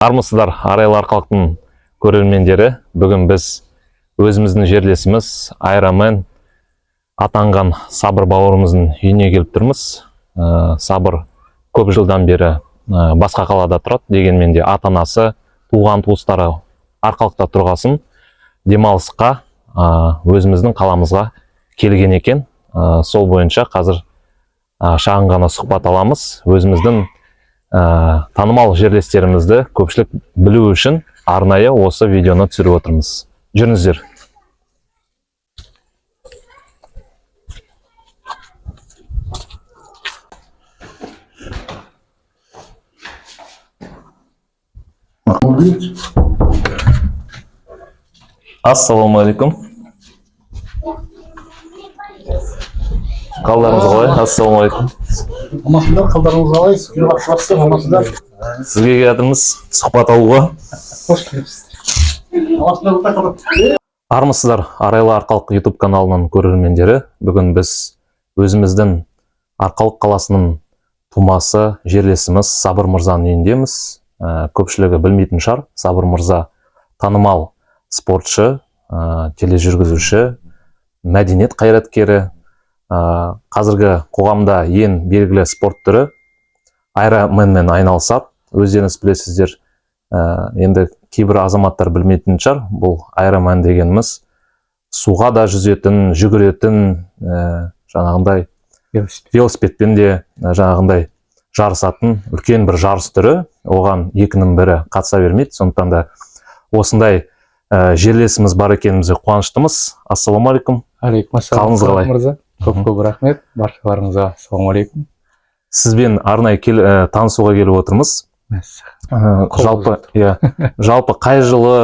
Армысыздар, Арайлы Арқалықтың көрермендері! Бүгін біз өзіміздің жерлесіміз, аэромен атанған Сабыр бауырымыздың үйіне келіп тұрмыз. Сабыр көп жылдан бері басқа қалада тұрады, дегенмен де ата анасы, туған туыстары Арқалықта тұрғасын, демалысқа өзіміздің қаламызға келген екен. Сол бойынша қазір шағын ғана сұхбат аламыз. Өзіміздің танымал жерлестерімізді көпшілік білу үшін арнайы осы видеоны түсіріп отырмыз. Жүріңіздер. Ассалаумағалейкум! Қалдарыңыз қалай? Ассалаумағалейкум! Амансыңдар, қалдарыңыз қалай? Жақсы, амансыңдар. Сізге келатырмыз сұхбат алуға. Қош келіпсіздер. Амансыңдар, қалдар. Армысыздар, Арайлы Арқалық YouTube каналының көрермендері! Бүгін біз өзіміздің Арқалық қаласының тумасы, жерлесіміз Сабыр мырзаның үйіндеміз. Көпшілігі білмейтін шығар, Сабыр мырза танымал спортшы, тележүргізуші, мәдениет қайраткері. Қазіргі қоғамда ең белгілі спорт түрі аэроменмен айналысады, өздеріңіз білесіздер. Енді кейбір азаматтар білмейтін шығар, бұл аэромен дегеніміз суға да жүзетін, жүгіретін, жаңағындай велосипедпен де жаңағындай жарысатын үлкен бір жарыс түрі. Оған екінің бірі қатыса бермейді. Сондықтан да осындай жерлесіміз бар екенімізге қуаныштымыз. Ассалаумағалейкум! Алейкум ассалам. Қалыңыз қалай? Мырза, көп көп рахмет баршаларыңызға, ассалаумағалейкум. Сізбен арнайы танысуға келіп отырмыз. Қол Жалпы, иә, жалпы қай жылы,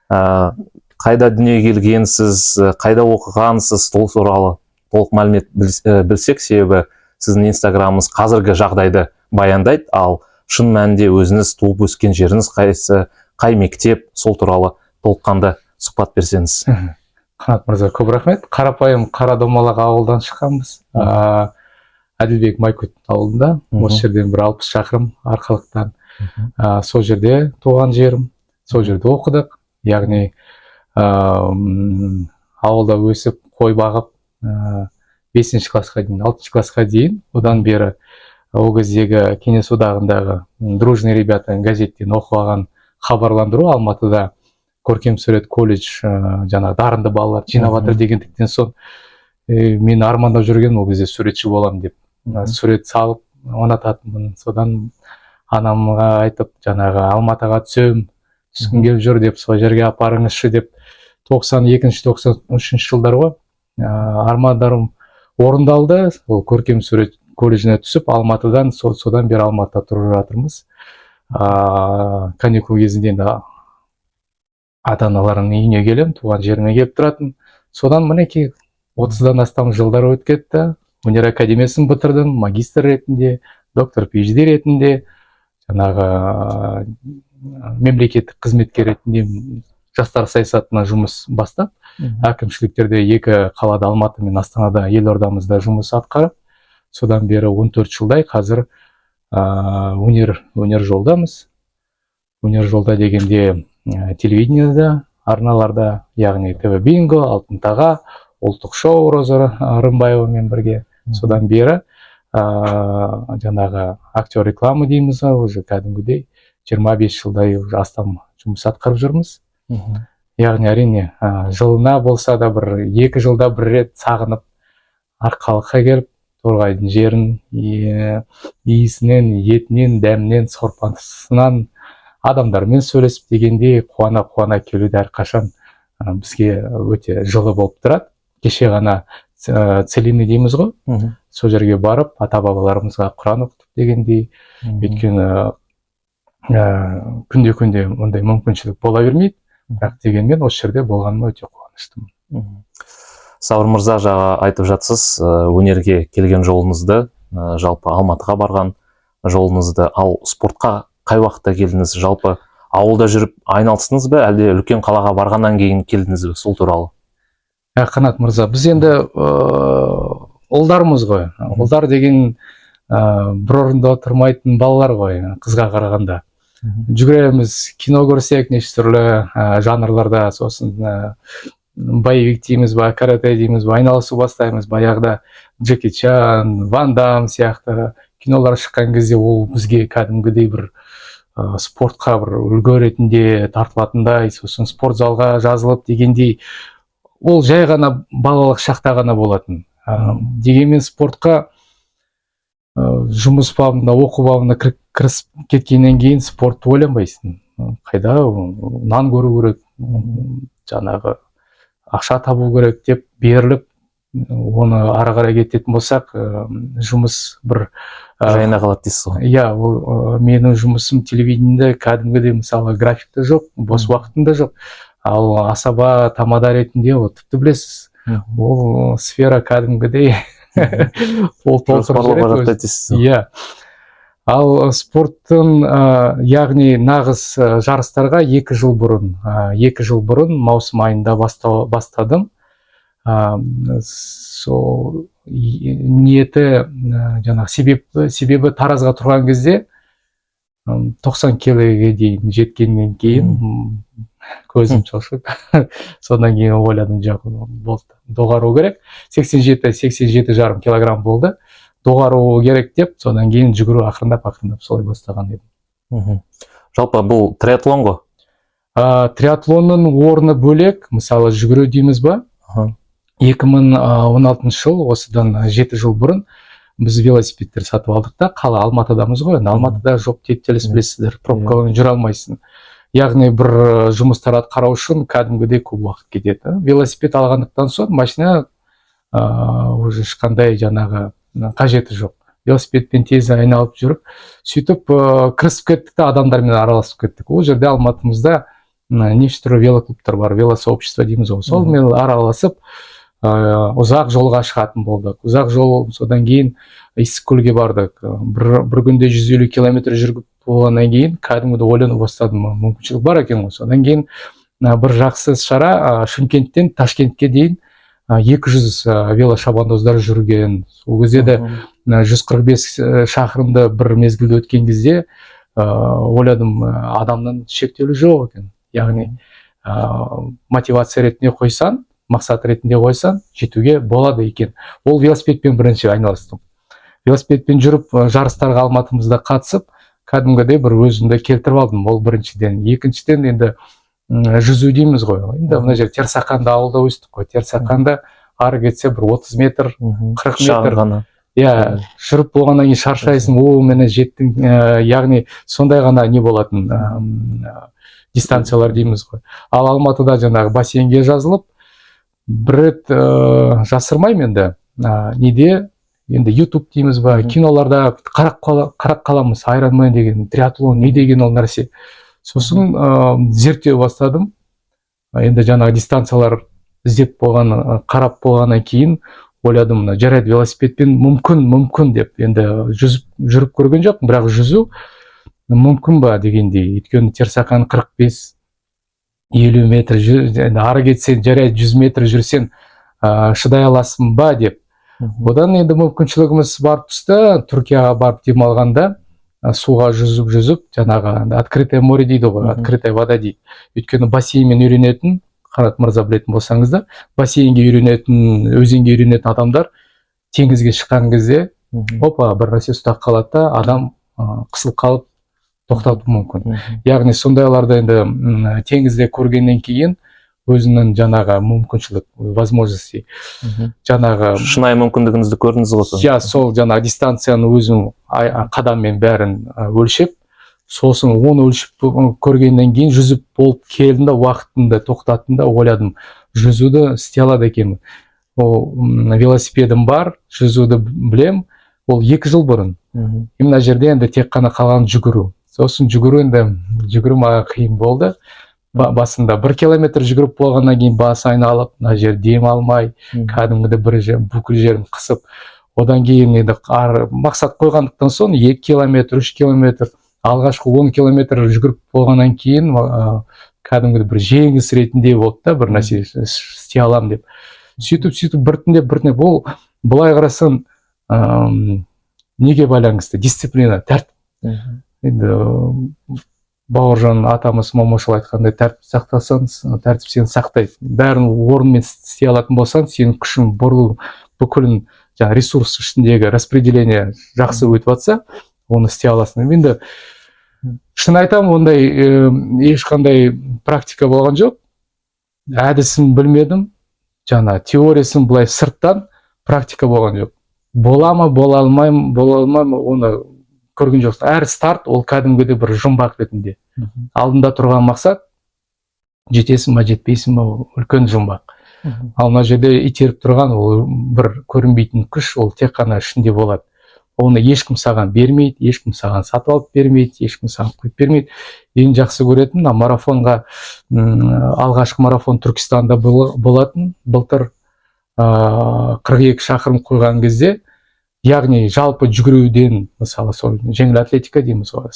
қайда дүниеге келгенсіз, қайда оқығансыз, сол туралы толық мәлімет білсек. Себебі сіздің инстаграмыңыз қазіргі жағдайды баяндайды, ал шын мәнінде өзіңіз туып өскен жеріңіз қайсы, қай мектеп, сол туралы толыққанды сұхбат берсеңіз. Қанат мырза, көп рахмет. Қарапайым қара домалақ ауылдан шыққанбыз, Әділбек Майкүт ауылында, осы жерден бір 60 шақырым Арқалықтан. Сол жерде туған жерім, сол жерде оқыдық. Яғни ауылда өсіп, қой бағып, бесінші классқа дейін, алтыншы классқа дейін. Одан бері ол кездегі Кеңес Одағындағы «Дружные ребята» газеттен оқып алған хабарландыру, Алматыда көркем сурет колледж жаңағы дарынды балалар жинап жатыр дегендіктен соң, мен армандап жүргенмін ол кезде суретші боламын деп. Сурет салып ұнататынмын. Содан анамға айтып, жаңағы Алматыға түсемін, түскім келіп жүр деп, сол жерге апарыңызшы деп. 92-, 93-жылдар ғой. Армандарым орындалды, ол көркем сурет колледжіне түсіп, Алматыдан содан бері Алматыда тұрып жатырмыз. Каникул кезінде енді ата аналарымның үйіне келемін, туған жеріме келіп тұратын. Содан мінекей 30-дан астам жылдар өтіп кетті. Өнер академиясын бітірдім магистр ретінде, доктор PhD ретінде, жаңағы мемлекеттік қызметкер ретінде жастар саясатына жұмыс бастап, әкімшіліктерде екі қалада, Алматы мен Астанада, елордамызда жұмыс атқарып, содан бері 14 жылдай қазір өнер жолдамыз. Өнер жолда дегенде, телевидениеда, арналарда, яғни ТВ Бинго, Алтын таға, ұлттық шоу Роза Рымбаевамен бірге. Содан бері жаңағы актер рекламы дейміз ғой, уже кәдімгідей 25 жылдай уже астам жұмыс атқарып жүрміз. Яғни, әрине, жылына болса да бір, 2 жылда бір рет сағынып Арқалыққа келіп, Торғайдың жерін иісінен, етінен, дәмінен, сорпасынан, адамдармен сөйлесіп дегендей, қуана қуана келуді әрқашан бізге өте жылы болып тұрады. Кеше ғана целина дейміз ғой, сол жерге барып, ата бабаларымызға құран оқытып дегендей. Өйткені күнде күнде ондай мүмкіншілік бола бермейді, бірақ дегенмен осы жерде болғаныма өте қуаныштымын. Сабыр мырза, жаңа айтып жатсыз өнерге келген жолыңызды, жалпы Алматыға барған жолыңызды. Ал спортқа қай уақытта келдіңіз? Жалпы ауылда жүріп айналыстыңыз ба, әлде үлкен қалаға барғаннан кейін келдіңіз бе? Сол туралы. Қанат мырза, біз енді ұлдармыз ғой. Ұлдар деген бір орында отырмайтын балалар ғой қызға қарағанда. Жүгіреміз, кино көрсек, неше түрлі жанрларда, сосын боевик дейміз ба, карате дейміз ба, айналысу бастаймыз. Баяғыда Джеки Чан, Ван Дам сияқты кинолар шыққан кезде ол бізге кәдімгідей бір спортқа бір үлгі ретінде тартылатындай, сосын спорт залға жазылып дегендей. Ол жай ғана балалық шақта ғана болатын. Дегенмен спортқа жұмыс бабында, оқу бабында кірісіп кеткеннен кейін спортты ойланбайсың. Қайда, нан көру керек, жаңағы ақша табу керек деп беріліп, оны ары қарай кететін болсақ, жұмыс бір Жайына қалады дейсіз ғой. Иә, ол менің жұмысым телевидениеде кәдімгідей, мысалы, график та жоқ, бос уақытым да жоқ. Ал асаба, тамада ретінде, ол тіпті білесіз, ол сфера кәдімгідей ол толтырып Жоспарлауға жібереді өзі. жатпайды дейсіз ғой. Иә, ал спорттың яғни нағыз жарыстарға 2 жыл бұрын, 2 жыл бұрын маусым айында бастадым. Сол ниеті, жаңағы себебі Таразға тұрған кезде 90 келіге дейін жеткеннен кейін көзім шошып, содан кейін ойладым: жоқ, болды, доғару керек. 87, 87,5 килограмм болды, доғару керек деп, содан кейін жүгіру ақырындап ақырындап солай бастаған едім. Жалпы бұл триатлон ғой? Триатлонның орны бөлек, мысалы, жүгіру дейміз ба. 2016 жыл, осыдан 7 жыл бұрын біз велосипедтер сатып алдық та, қала Алматыдамыз ғой енді, Алматыда жоқ, тептеліс, білесіздер, пробкамен жүре алмайсың, яғни бір жұмыстар атқару үшін кәдімгідей көп уақыт кетеді. Велосипед алғандықтан соң машина уже ешқандай жаңағы қажеті жоқ, велосипедпен тез айналып жүріп, сөйтіп кірісіп кеттік та, адамдармен араласып кеттік. Ол жерде Алматымызда неше түрлі велоклубтар бар, велосообщество дейміз ғой, сонымен араласып, ұзақ жолға шығатын болдық, ұзақ жол. Содан кейін Ыстықкөлге бардық. Бір күнде 150 километр жүріп болғаннан кейін кәдімгідей ойлана бастадым: мүмкіншілік бар екен ғой. Содан кейін бір жақсы шара, Шымкенттен Ташкентке дейін 200 велошабандоздар жүрген. Сол кезде де 145 шақырымды бір мезгілде өткен кезде ойладым: адамның шектеулі жоқ екен, яғни мотивация ретінде қойсаң, мақсат ретінде қойсаң, жетуге болады екен. Ол велосипедпен бірінші айналыстым. Велосипедпен жүріп, жарыстарға Алматымызда қатысып, кәдімгідей бір өзімді келтіріп алдым. Ол біріншіден. Екіншіден, енді жүзу дейміз ғой. Енді мына жер Терсақанда, ауылда өстік қой. Терсақанда ары кетсе бір 30 метр, 40 Шағын метр. ғана. Иә, жүріп болғаннан кейін шаршайсың: о, міне, жеттің. Яғни сондай ғана не болатын, дистанциялар дейміз ғой. Ал Алматыда жаңағы бассейнге жазылып, бір рет, жасырмаймын енді, неде енді, Ютуб дейміз ба, киноларда қарап қаламыз: Айронмен деген, триатлон не деген ол нәрсе. Сосын зерттеу бастадым. Енді жаңағы дистанциялар іздеп болған, қарап болғаннан кейін ойладым: мына жарайды, велосипедпен мүмкін деп. Енді жүзіп жүріп көрген жоқпын, бірақ жүзу мүмкін ба дегендей. Өйткені Терсақан 45 50 метр, енді ары кетсең, жарайды, 100 метр жүрсең, шыдай аласың ба деп. Одан енді мүмкіншілігіміз барып түсті. Түркияға барып демалғанда суға жүзіп жүзіп, жаңағы енді открытое море дейді ғой, открытая вода дейді. Өйткені бассейнмен үйренетін, Қанат мырза, білетін болсаңыздар, бассейнге үйренетін, өзенге үйренетін адамдар теңізге шыққан кезде опа, бір нәрсе ұстап қалады да, адам қысылып қалып, тоқтатуы мүмкін. Яғни сондайларды енді теңізде көргеннен кейін өзінің жаңағы мүмкіншілік, возможности, жаңағы Шынайы мүмкіндігіңізді көрдіңіз ғой сонда. Иә, сол жаңағы дистанцияны өзім қадаммен бәрін өлшеп, сосын оны өлшеп көргеннен кейін жүзіп болып келдім да, уақытымды тоқтаттым да, ойладым: жүзуді істей алады екенмін. Ол велосипедім бар, жүзуді білем. Ол 2 жыл бұрын. И мына жерде енді тек қана қалған жүгіру. Сосын жүгіру, енді жүгіру маған қиын болды. Басында 1 километр жүгіріп болғаннан кейін бас айналып, мына жер дем алмай, кәдімгідей бір жер, бүкіл жерім қысып. Одан кейін енді ары мақсат қойғандықтан соң 2 километр, 3 километр, алғашқы 10 километр жүгіріп болғаннан кейін кәдімгідей бір жеңіс ретінде болды да, бір нәрсе істей аламын деп. Сөйтіп сөйтіп біртіндеп біртіндеп. Ол былай қарасаң, неге байланысты: дисциплина, тәртіп. Енді Бауыржан атамыз Момышұлы айтқандай, тәртіп сақтасаң, тәртіп сені сақтайды. Бәрін орнымен істей алатын болсаң, сенің күшің бұрылу, бүкілін жаңағы ресурс ішіндегі распределение жақсы өтіп жатса, оны істей аласың. Енді шын айтамын, ондай ешқандай практика болған жоқ, әдісін білмедім, жаңа теориясын былай сырттан, практика болған жоқ. Бола ма, бола алмаймын, бола алмаймын, оны көрген жоқсың. Әр старт ол кәдімгідей бір жұмбақ ретінде. Алдында тұрған мақсат, жетесің ба, жетпейсің ба, ол үлкен жұмбақ. Ал мына жерде итеріп тұрған ол бір көрінбейтін күш, ол тек қана ішінде болады. Оны ешкім саған бермейді, ешкім саған сатып алып бермейді, ешкім саған құйып бермейді. Ең жақсы көретін мына марафонға, алғашқы марафон Түркістанда болатын былтыр, 42 шақырым қойған кезде, яғни жалпы жүгіруден, мысалы, сол жеңіл атлетика дейміз ғой,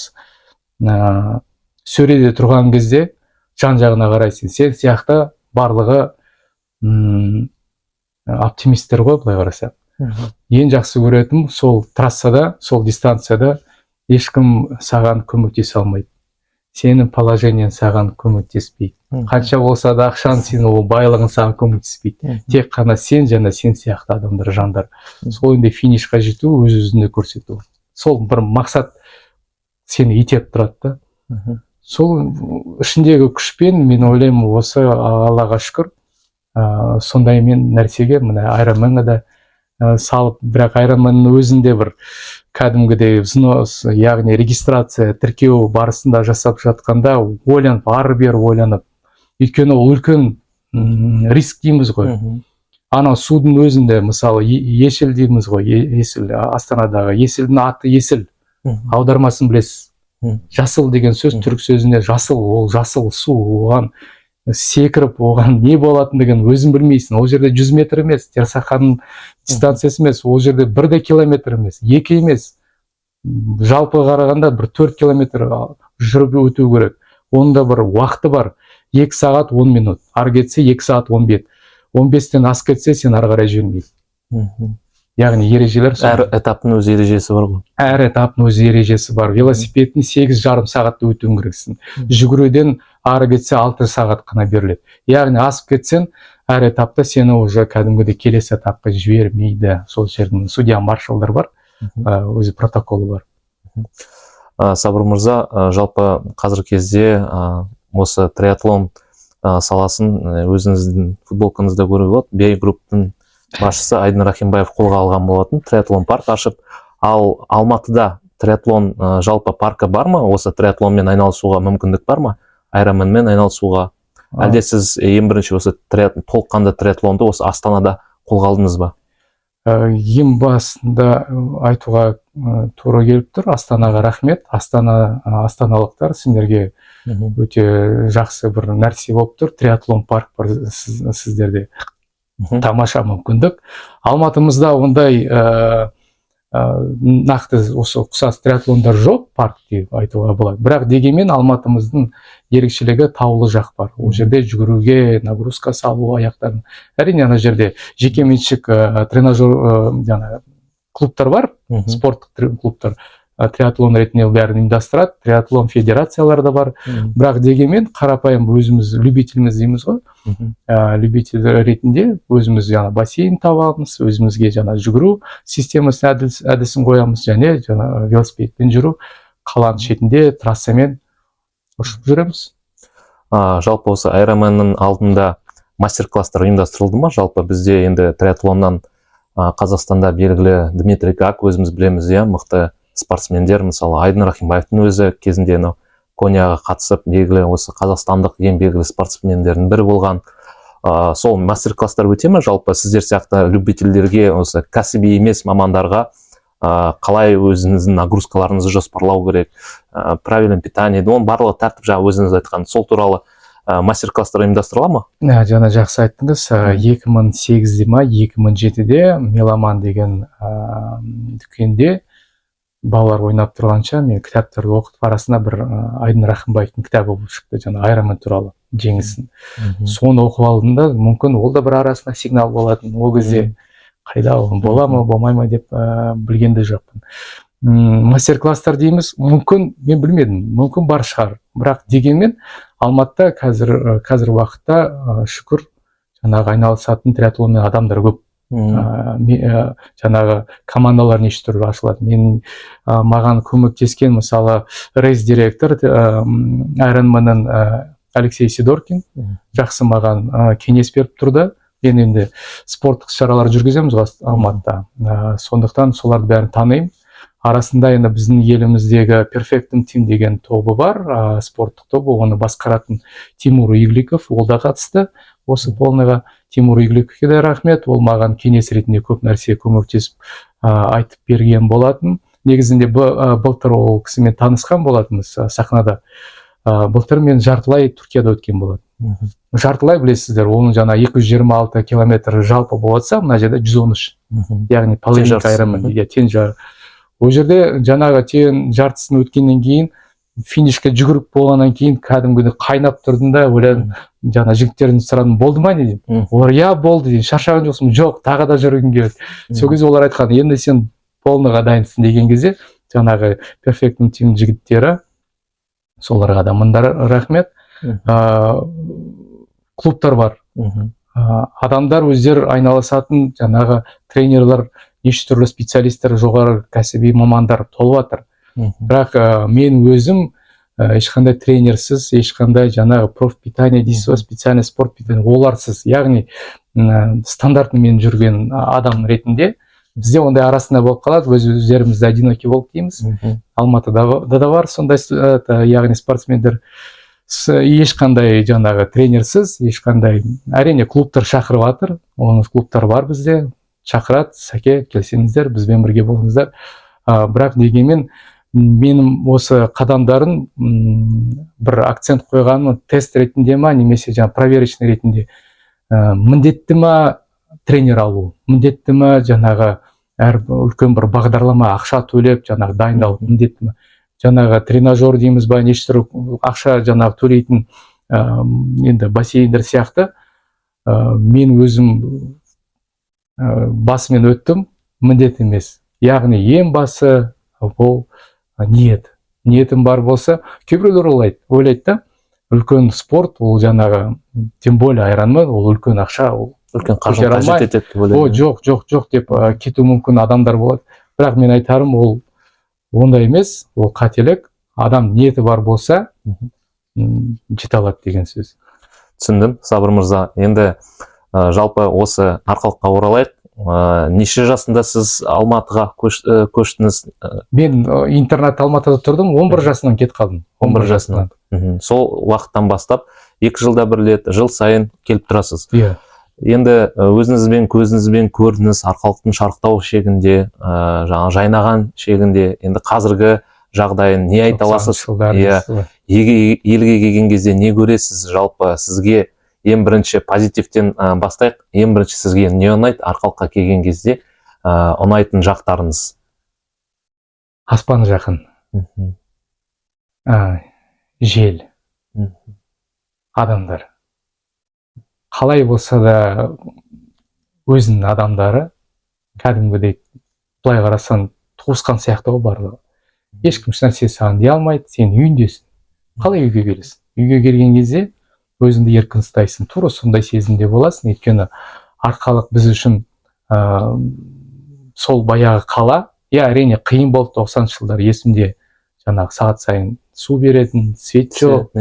сөреде тұрған кезде жан жағына қарайсың, сен сияқты барлығы оптимисттер ғой, былай қарасақ. Ең жақсы көретінім, сол трассада, сол дистанцияда ешкім саған көмектесе алмайды, сенің положениең саған көмектеспейді, қанша болса да ақшаң, сенің ол байлығың саған көмектеспейді. Тек қана сен және сен сияқты адамдар, жандар. Сол енді финишқа жету, өз өзіңді көрсету, сол бір мақсат сені итеріп тұрады да. Сол ішіндегі күшпен, мен ойлаймын, осы Аллаға шүкір, сондаймен нәрсеге, міне, Айронменға да салып. Бірақ Айронменнің өзінде бір кәдімгідей взнос, яғни регистрация, тіркеу барысында жасап жатқанда ойланып, ары бері ойланып, өйткені ол үлкен риск дейміз ғой. Анау судың өзінде, мысалы, Есіл дейміз ғой, Есіл, Астанадағы Есілдің аты Есіл, аудармасын білесіз. Жасыл деген сөз, түрік сөзінде жасыл, ол жасыл су, оған секіріп, оған не болатындығын өзің білмейсің. Ол жерде 100 метр емес, Терсақаның дистанциясы емес, ол жерде бір де километр емес, екі емес, жалпы қарағанда бір 4 километр жүріп өту керек. Оның да бір уақыты бар: 2 сағат 10 минут, ары кетсе 2 сағат 15, 15-тен асып кетсе, сен ары қарай жібермейді. Яғни ережелер Әр этаптың өз ережесі бар ғой. Әр этаптың өз ережесі бар. Велосипедтің 8,5 сағатта өтуің керексің. Жүгіруден ары кетсе 6 сағат қана беріледі. Яғни асып кетсең әр этапта, сені уже кәдімгідей келесі этапқа жібермейді. Сол жердің судья маршалдар бар, өзі протоколы бар. Сабыр мырза, жалпы қазіргі кезде осы триатлон саласын өзіңіздің футболкаңызда көруге болады, BI Групптың басшысы Айдын Рахимбаев қолға алған болатын, триатлон парк ашып. Ал Алматыда триатлон жалпы паркі бар ма? Осы триатлонмен айналысуға мүмкіндік бар ма, айронменмен айналысуға? Әлде сіз ең бірінші осы толыққанды триатлонды осы Астанада қолға алдыңыз ба? Ең басында айтуға тура келіп тұр, Астанаға рахмет. Астана, астаналықтар, сендерге өте жақсы бір нәрсе болып тұр, триатлон парк бар сіздерде. Тамаша мүмкіндік. Алматымызда ондай нақты осы ұқсас триатлондар жоқ, парк деп айтуға болады. Бірақ дегенмен Алматымыздың ерекшелігі, таулы жақ бар, ол жерде жүгіруге, нагрузка салу аяқтарын. Әрине, ана жерде жекеменшік тренажер, жаңағы клубтар бар, спорттық клубтар, триатлон ретінде бәрін ұйымдастырады, триатлон федерациялары да бар. Бірақ дегенмен қарапайым өзіміз любительміз дейміз ғой, любитель ретінде өзіміз жаңа бассейн табамыз, өзімізге жаңа жүгіру системасын, әдісін қоямыз және жаңа велосипедпен жүру, қаланың шетінде трассамен ұшып жүреміз. Жалпы осы Айронменнің алдында мастер класстар ұйымдастырылды ма? Жалпы бізде енді триатлоннан Қазақстанда белгілі Дмитрий Гак, өзіміз білеміз, иә, мықты спортсмендер. Мысалы, Айдын Рахимбаевтың өзі кезінде анау Конияға қатысып, белгілі осы қазақстандық ең белгілі спортсмендердің бірі болған. Сол мастер класстар өте ме? Жалпы сіздер сияқты любительдерге, осы кәсіби емес мамандарға қалай өзіңіздің нагрузкаларыңызды жоспарлау керек, правильное питание, оның барлығы тәртіп, жаңа өзіңіз айтқан сол туралы мастер класстар ұйымдастырыла ма? Жаңа жақсы айттыңыз. 2008-де ма, 2007-де Меломан деген дүкенде балалар ойнап тұрғанша, мен кітаптарды оқытып, арасында бір Айдын Рахымбаевтың кітабы болып шықты, жаңа Айронмен туралы, жеңісін. Соны оқып алдым да, мүмкін, ол да бір арасында сигнал болатын. Ол кезде қайда, ол бола ма, болмай ма деп білген де жоқпын. Мастер класстар дейміз, мүмкін, мен білмедім, мүмкін, бар шығар. Бірақ дегенмен Алматыда қазір уақытта, шүкір, жаңағы айналысатын триатлонмен адамдар көп. Жаңағы командалар неше түрлі ашылады. Мен маған көмектескен, мысалы, race директор Ironman-ның Алексей Сидоркин жақсы маған кеңес беріп тұрды. Мен енді спорттық шаралар жүргіземіз ғой Алматыда, сондықтан солардың бәрін танимын. Арасында енді біздің еліміздегі Perfectum Team деген тобы бар, спорттық тобы, оны басқаратын Тимур Игликов, ол да қатысты осы полныйға. Тимур Игликовке де рахмет, ол маған кеңес ретінде көп нәрсе көмектесіп, айтып берген болатын. Негізінде былтыр ол кісімен танысқан болатынбыз сахнада. Былтыр мен жартылай Түркияда өткен болатын. Жартылай, білесіздер, оның жаңа 226 километр жалпы болып жатса, мына жерде 113, яғни половинка жартысы. Ironman, иә, тең жар. Ол жерде жаңағы тең жартысын өткеннен кейін, финишке жүгіріп болғаннан кейін кәдімгідей қайнап тұрдым да, ойладым, жаңа жігіттерден сұрадым: «Болды ма, не?» – деймін. Олар: «Иә, болды», – дейді. «Шаршаған жоқсың?» «Жоқ, тағы да жүргім келеді». Сол кезде олар айтқан: «Енді сен полныйға дайынсың», – деген кезде жаңағы Perfectum Team жігіттері, соларға да мыңда рахмет. Клубтар бар, адамдар өздері айналысатын, жаңағы тренерлер, неше түрлі специалисттер, жоғары кәсіби мамандар толып жатыр. Бірақ мен өзім ешқандай тренерсіз, ешқандай жаңағы профпитание дейсіз ғой, специальный спорт питание, оларсыз, яғни стандартымен жүрген адам ретінде, бізде ондай арасында болып қалады, өз өздерімізді одинокий волк дейміз. Алматыда да бар сондай это, яғни спортсмендер ешқандай жаңағы тренерсіз, ешқандай. Әрине, клубтар шақырып жатыр, оның клубтар бар бізде, шақырады: «Сәке, келсеңіздер, бізбен бірге болыңыздар». Бірақ дегенмен менің осы қадамдарым, бір акцент қойғаным, тест ретінде ма немесе жаңағы проверочный ретінде, міндетті ма тренер алу, міндетті ма жаңағы әр үлкен бір бағдарлама, ақша төлеп жаңағы дайындалу міндетті ма, жаңағы тренажер дейміз ба, неше түрлі ақша жаңағы төлейтін, енді бассейндер сияқты. Мен өзім басымен өттім, міндет емес. Яғни ең басы бұл ниет. Ниетім бар болса, кейбіреулер ойлайды да, үлкен спорт ол жаңағы, тем более Ironman, ол үлкен ақша, ол Үлкен қаржы көтере қажет алмай, етеді деп о ойлаймын. Жоқ, жоқ, жоқ деп кетуі мүмкін адамдар болады. Бірақ мен айтарым, ол ондай емес, ол қателік. Адам ниеті бар болса, жете алады деген сөз. Түсіндім, Сабыр мырза. Енді жалпы осы Арқалыққа оралайық. Неше жасында сіз Алматыға көштіңіз? Мен интернат Алматыда тұрдым, 11 жасымнан кетіп қалдым. 11 жасынан. Сол уақыттан бастап 2 жылда бір рет, жыл сайын келіп тұрасыз. Иә. Енді өзіңізбен, көзіңізбен көрдіңіз Арқалықтың шарықтау шегінде, жаңағы жайнаған шегінде. Енді қазіргі жағдайын не айта аласыз? 90-шы жылдар Иә. дейсіз ғой. Елге келген кезде не көресіз? Жалпы сізге ең бірінші позитивтен бастайық. Ең бірінші сізге не ұнайды Арқалыққа келген кезде, ұнайтын жақтарыңыз? Аспан жақын, жел, адамдар қалай болса да өзінің адамдары, кәдімгідей былай қарасаң, туысқан сияқты ғой барлығы. Ешкім ешнәрсе саған дей алмайды, сен үйіндесің. Қалай үйге келесің, үйге келген кезде өзіңді еркін ұстайсың, тура сондай сезімде боласың. Өйткені Арқалық біз үшін сол баяғы қала. Иә, әрине, қиын болды 90-шы жылдар, есімде, жаңағы сағат сайын су беретін, свет жоқ.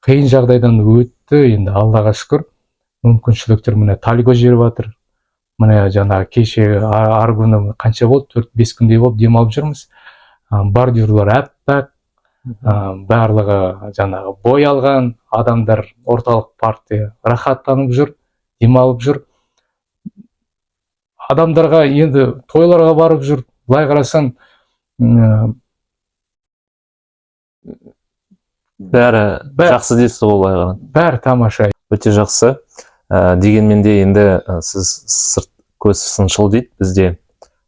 Қиын жағдайдан өтті. Енді Аллаға шүкір, мүмкіншіліктер, міне, Тальго жүріп жатыр. Міне, жаңағы кеше, арғы күні қанша болды, 4-5 күндей болып демалып жүрміз. Бордюрлар аппақ, барлығы жаңағы бой алған, адамдар орталық паркте рахаттанып жүр, демалып жүр. Адамдарға енді тойларға барып жүр. Былай қарасаң, Бәрі жақсы дейсіз ғой былай қарағанда. Бәрі тамаша. Өте жақсы. Дегенмен де енді сіз, сырт көз сыншыл дейді бізде,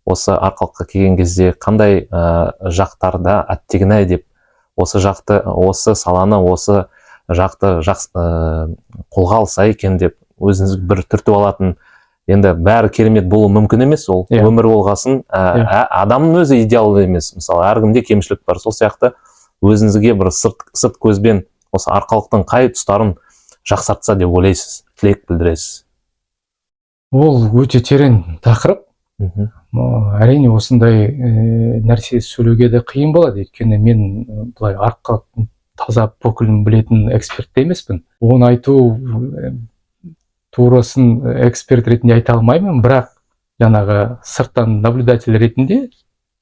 осы Арқалыққа келген кезде қандай жақтарда әттеген ай деп, осы жақты, осы саланы, осы жақты жақсы қолға алса екен деп өзіңіз бір түртіп алатын Енді бәрі керемет болуы мүмкін емес, ол өмір болғасын, адамның өзі идеалды емес. Мысалы, әркімде кемшілік бар. Сол сияқты өзіңізге бір сырт көзбен осы Арқалықтың қай тұстарын жақсартса деп ойлайсыз, тілек білдіресіз? Ол өте терең тақырып. Әрине, осындай нәрсе сөйлеуге де қиын болады, өйткені мен былай Арқалықтың таза бүкілін білетін эксперт те емеспін. Оны айту турасын эксперт ретінде айта алмаймын, бірақ жаңағы сырттан наблюдатель ретінде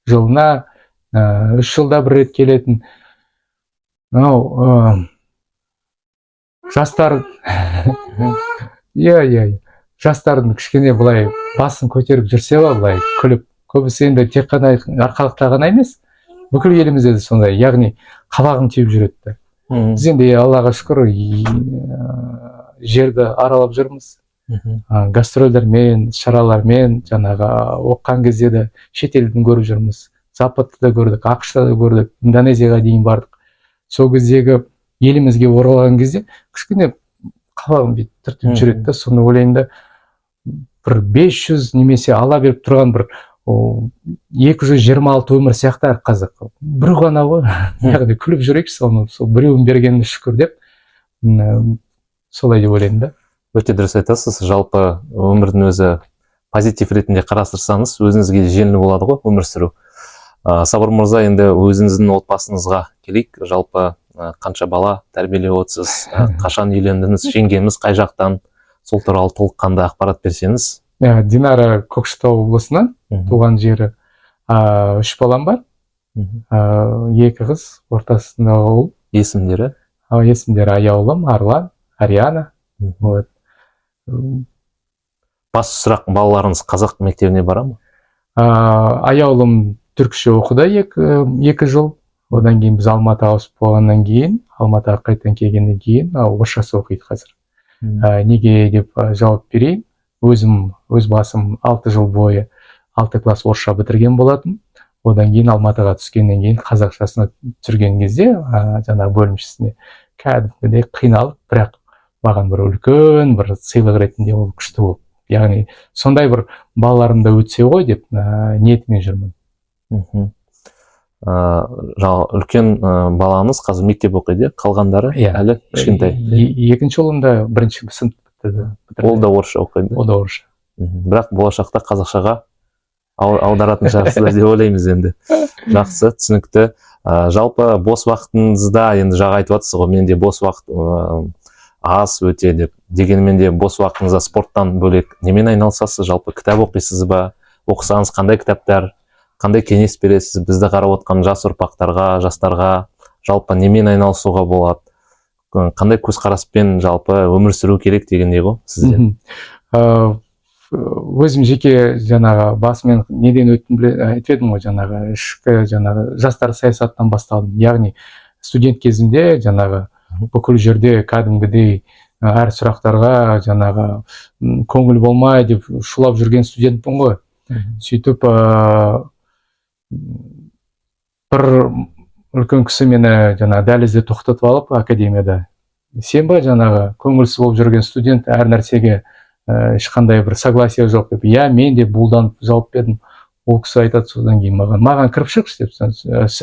жылына 3 жылда бір рет келетін мынау жастар, иә, жастардың кішкене былай басын көтеріп жүрсе ғой, былай күліп. Көбісі енді тек қана Арқалықта ғана емес, бүкіл елімізде де сондай, яғни қабағын түйіп жүреді да. Біз енді, Аллаға шүкір, жерді аралап жүрміз, гастрольдермен, шаралармен. Жаңағы оқыған кезде де шетелдің көріп жүрміз, Западты да көрдік, АҚШ-та да көрдік, Индонезияға дейін бардық. Сол кездегі елімізге оралған кезде кішкене қабағым бүйтіп түртіп жүреді да. Соны ойлаймын да, бір 500 немесе ала беріп тұрған бір 226 өмір сияқты әр қазақ бір ғана ғой, яғни күліп жүрейікші, соны, сол біреуін бергеніне шүкір деп, солай деп ойлаймын да. Өте дұрыс айтасыз. Жалпы өмірдің өзі позитив ретінде қарастырсаңыз, өзіңізге жеңіл болады ғой өмір сүру. Сабыр мырза, енді өзіңіздің отбасыңызға келейік. Жалпы қанша бала тәрбиелеп отырсыз, қашан үйлендіңіз, жеңгеміз қай жақтан, сол туралы толыққанды ақпарат берсеңіз. Динара Көкшетау облысынан, туған жері. Үш балам бар. Екі қыз, ортасындағы ұл. Есімдері? Есімдері Аяулым, Арлан, Ариана. Вот. Басты сұрақ: балаларыңыз қазақ мектебіне бара ма? Аяулым түркше оқыды 2 жыл. Одан кейін біз Алматыға ауысып болғаннан кейін, Алматыға қайтадан келгеннен кейін орысшасы оқиды қазір. Неге деп жауап берейін. Өзім, өз басым 6 жыл бойы алты класс орысша бітірген болатын. Одан кейін Алматыға түскеннен кейін қазақшасына түсірген кезде жаңағы бөлімшесіне кәдімгідей қиналып, бірақ маған бір үлкен бір сыйлық ретінде ол күшті болды. Яғни сондай бір балаларым да өтсе ғой деп ниетімен жүрмін. Үлкен балаңыз қазір мектеп оқиды, иә? Қалғандары Иә. әлі кішкентай. Екінші ұлым да бірінші сынып бітірді. Ол да орысша оқиды? Ол да орысша. Бірақ болашақта қазақшаға аударатын шығарсыздар деп ойлаймыз енді. Жақсы, түсінікті. Жалпы бос уақытыңызда, енді жаңа айтып жатсыз ғой, менде бос уақыт аз өте деп, дегенмен де бос уақытыңызда спорттан бөлек немен айналысасыз? Жалпы кітап оқисыз ба? Оқысаңыз, қандай кітаптар? Қандай кеңес бересіз бізді қарап отқан жас ұрпақтарға, жастарға? Жалпы немен айналысуға болады, қандай көзқараспен жалпы өмір сүру керек дегендей ғой сізден. Өзім жеке жаңағы басымен неден өттім айтып едім ғой, жаңағы ішкі жаңағы жастар саясатынан басталдым. Яғни студент кезімде жаңағы бүкіл жерде кәдімгідей әр сұрақтарға жаңағы көңіл болмай деп шулап жүрген студентпін ғой. Сөйтіп бір үлкен кісі мені жаңағы дәлізде тоқтатып алып, академияда: «Сен ба жаңағы көңілсіз болып жүрген студент, әр нәрсеге ешқандай бір согласие жоқ?» – деп. «Иә, мен», – деп буылданып жауап бердім. Ол кісі айтады содан кейін маған: «Маған кіріп шықшы», – деп,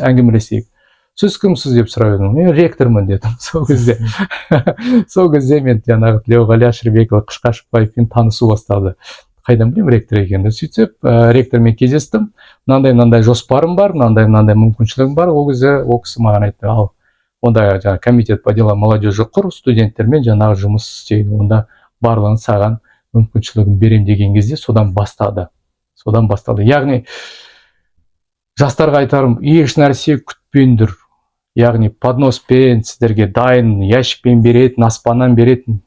«әңгімелесейік». «Сіз кімсіз?» – деп сұрап едім, «Мен ректормын», – дедім. Сол кезде мен жаңағы Тілеуғали Әшірбекұлы Қышқашбаевпен танысу басталды. Қайдан білемін ректор екенін. Сөйтсек, ректормен кездестім, мынандай мынандай жоспарым бар, мынандай мынандай мүмкіншілігім бар. Ол кезде ол кісі маған айтты: «Ал онда жаңағы комитет по делам молодежи құр, студенттермен жаңағы жұмыс істейді, онда барлығын саған мүмкіншілігін беремін», – деген кезде содан басталды. Яғни жастарға айтарым: еш нәрсе күтпеңдер. Яғни подноспен сіздерге дайын ящикпен беретін, аспаннан беретін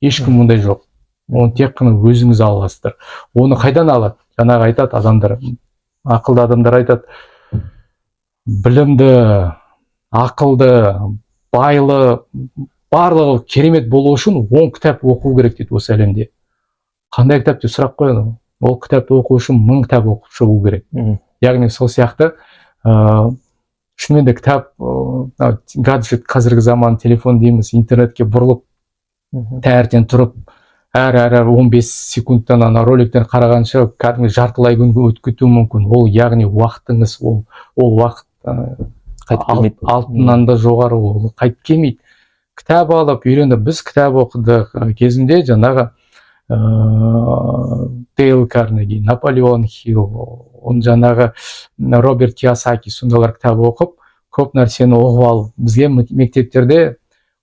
ешкім ондай жоқ. Оны тек қана өзіңіз ала аласыздар. Оны қайдан алады? Жаңағы айтады адамдар, ақылды адамдар айтады: білімді, ақылды, байлы, барлығы керемет болу үшін 10 кітап оқу керек дейді осы әлемде. Қандай кітап деп сұрақ қояды. Ол кітапты оқу үшін 1000 кітап оқып шығу керек. Яғни сол сияқты шынымен де кітап, мынау гаджет, қазіргі заман телефон дейміз, интернетке бұрылып, таңертең тұрып Әр 15 секундтан ана роликтен қарағанша, кәдімгі жартылай күн өтіп кетуі мүмкін. Ол, яғни, уақытыңыз, ол уақыт Қайтып келмейді. Алтыннан да жоғары, ол қайтып келмейді. Кітап алып үйреніп, біз кітап оқыдық. Кезінде жаңағы Дейл Карнеги, Наполеон Хилл, оның жаңағы Роберт Кийосаки, сондайлар кітап оқып, көп нәрсені ұғып алып. Бізге мектептерде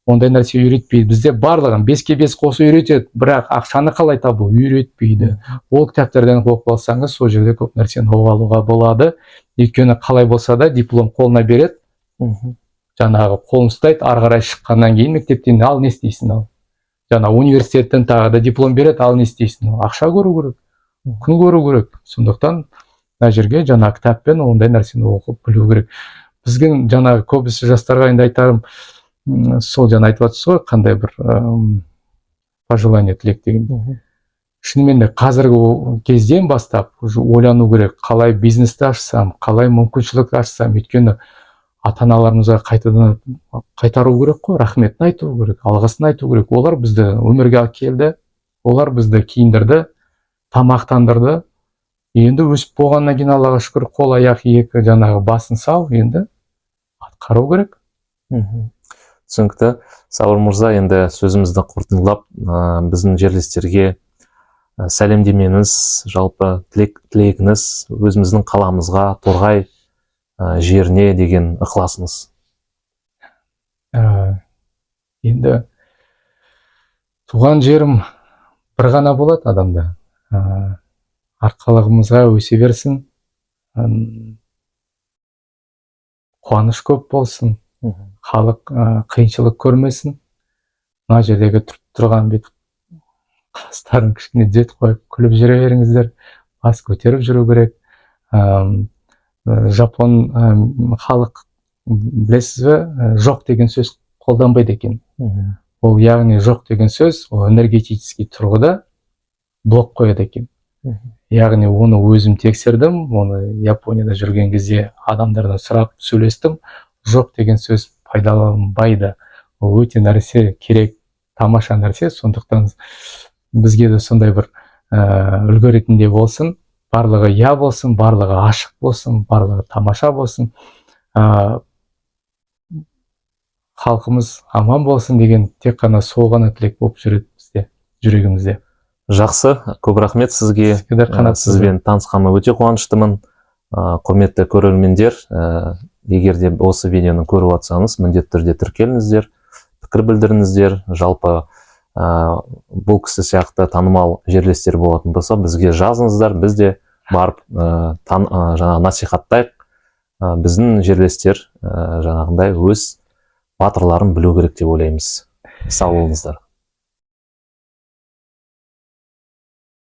ондай нәрсе үйретпейді. Бізде барлығын беске бес қосу үйретеді, бірақ ақшаны қалай табу үйретпейді. Ол кітаптардан оқып алсаңыз, сол жерде көп нәрсені ұғып алуға болады. Өйткені қалай болса да диплом қолына береді, жаңағы қолын ұстайды. Ары қарай шыққаннан кейін мектептен, ал не істейсің? Ал жаңа университеттен тағы да диплом береді, ал не істейсің? Ақша көру керек, күн көру керек. Сондықтан мына жерге жаңа кітаппен ондай нәрсені оқып білу керек. Біздің жаңағы көбісі жастарға енді айтарым, сол жаңа айтып жатырсыз ғой, қандай бір пожелание, тілек деген. Шынымен де қазіргі кезден бастап уже ойлану керек: қалай бизнесті ашсам, қалай мүмкіншілік ашсам? Өйткені ата аналарымызға қайтадан қайтару керек қой, рахметін айту керек, алғысын айту керек. Олар бізді өмірге әкелді, олар бізді киіндірді, тамақтандырды. Енді өсіп болғаннан кейін, Аллаға шүкір, қол аяқ екі, жаңағы басын сау, енді атқару керек. Түсінікті, Сабыр мырза. Енді сөзімізді қорытындылап, біздің жерлестерге сәлемдемеңіз, жалпы тілегіңіз, өзіміздің қаламызға, Торғай жеріне деген ықыласыңыз. Енді туған жерім бір ғана болады адамда. Арқалығымызға өсе берсін. Қуаныш көп болсын, халық қиыншылық көрмесін. Мына жердегі тұрған бүйтіп қастарын кішкене түзетіп қойып, күліп жүре беріңіздер. Бас көтеріп жүру керек. Жапон халық, білесіз бе, жоқ деген сөз қолданбайды екен. Ол, яғни, жоқ деген сөз, ол энергетический тұрғыда блок қояды екен. Яғни оны өзім тексердім, оны Японияда жүрген кезде адамдардан сұрап сөйлестім. Жоқ деген сөз пайдаланбайды. Ол өте нәрсе керек, тамаша нәрсе. Сондықтан бізге де сондай бір үлгі ретінде болсын. Барлығы я болсын, барлығы ашық болсын, барлығы тамаша болсын, халқымыз аман болсын деген тек қана сол ғана тілек болып жүреді бізде, жүрегімізде. Жақсы, көп рахмет сізге. Сізге де, Қанат. Сізбен танысқаныма өте қуаныштымын. Құрметті көрермендер, егер де осы видеоны көріп жатсаңыз, міндетті түрде тіркеліңіздер, пікір білдіріңіздер. Жалпы бұл кісі сияқты танымал жерлестер болатын болса, бізге жазыңыздар, біз де барып жаңағы насихаттайық. Біздің жерлестер жаңағындай өз батырларын білу керек деп ойлаймыз. Сау болыңыздар.